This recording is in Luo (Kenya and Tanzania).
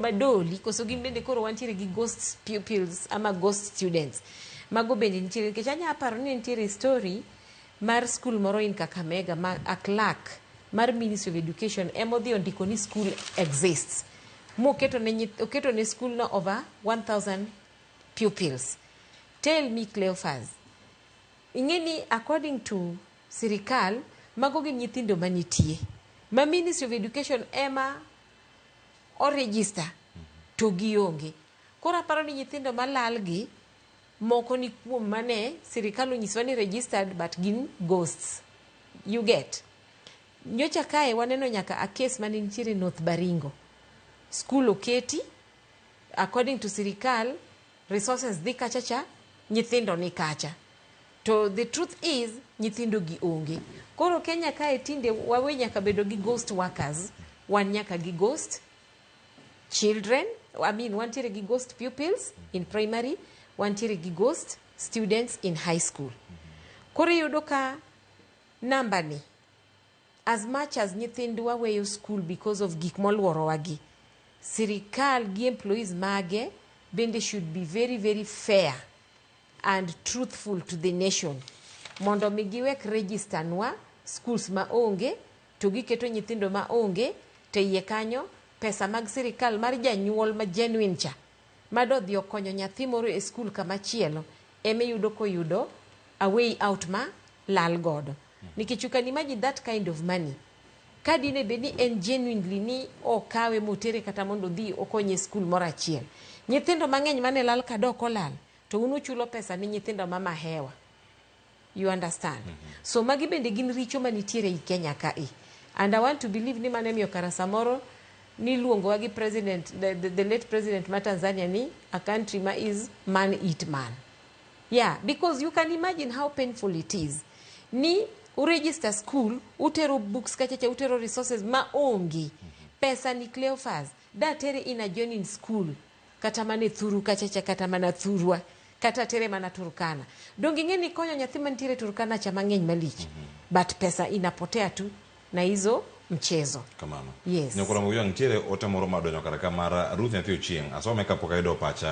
Madoli koso gin bende koro wantiere gi ghost pupils ama ghost students. Mago bende nitiere nikech anya paro ni nitiere story mar school moro in Kakamega ma a clerk mar Ministry of Education emodhi ondiko ni school exists moketo ne oketo ne school no over 1000 pupils. Tell me, Cleophas, ing'e ni according to sirikal mago gin nyithindo manitie ma Ministry of Education ema oregister to gionge. Koro aparo ni nyithindo malal gi moko ni kuom mane sirikal onyisowa ni registered but gin ghosts. You get? Nyocha kae waneno nyaka a case mane nitiere North Baringo. School oketi according to sirikal resources dhi kacha cha nyithindo ni kacha. To the truth is nyithindo gi onge. Koro Kenya kae tinde wawe nyaka bedo gi ghost workers, wan nyaka gi ghost children, I mean wantiere gi ghost pupils in primary, wantiere gi ghost students in high school. Koro iyudo ka namba ni as much as nyithindwa weyo school because of gik moluorowa gi, sirikal gi employees mage bende should be very very fair and truthful to the nation mondo mi giwek register nwa schools ma onge to giketo nyithindo ma onge to iye kanyo pesa mag sirikal mar janyuol ma genuine cha madodhi okonyo nyathi moro e school kamachielo emiyudo koyudo a way out ma lal godo nikech you can imagine that kind of money ka dine bed ni en genuinely ni okawe motere kata mondo odhi okonye e school moro achiel nyithindo mang'eny mane lal ka dok olal to un uchulo pesa ni nyithindo ma mahewa. You understand? So magi bende gin richo manitiere ei Kenya kae and I want to believe ni mano emiyo kara samoro niluongowa gi president the late president ma Tanzania ni a country ma is man eat man. Yeah, because you can imagine how painful it is ni uregister school, utero books kachacha, utero resources ma onge pesa ni. Cleophas, datere in a joining school kata mana e thuru kachacha, kata mana thurwa, kata tere mana Turkana, donge ing'e ni konyo nyathi mantiere Turkana cha mang'eny malich, but pesa inapotea tu na hizo mchezo. Kamano. Yes. Nyakora Moyang, nitiere ote moro madonjo kar ka mar Ruth Nyathi Ochieng'. Asome kapok ayudo pacha.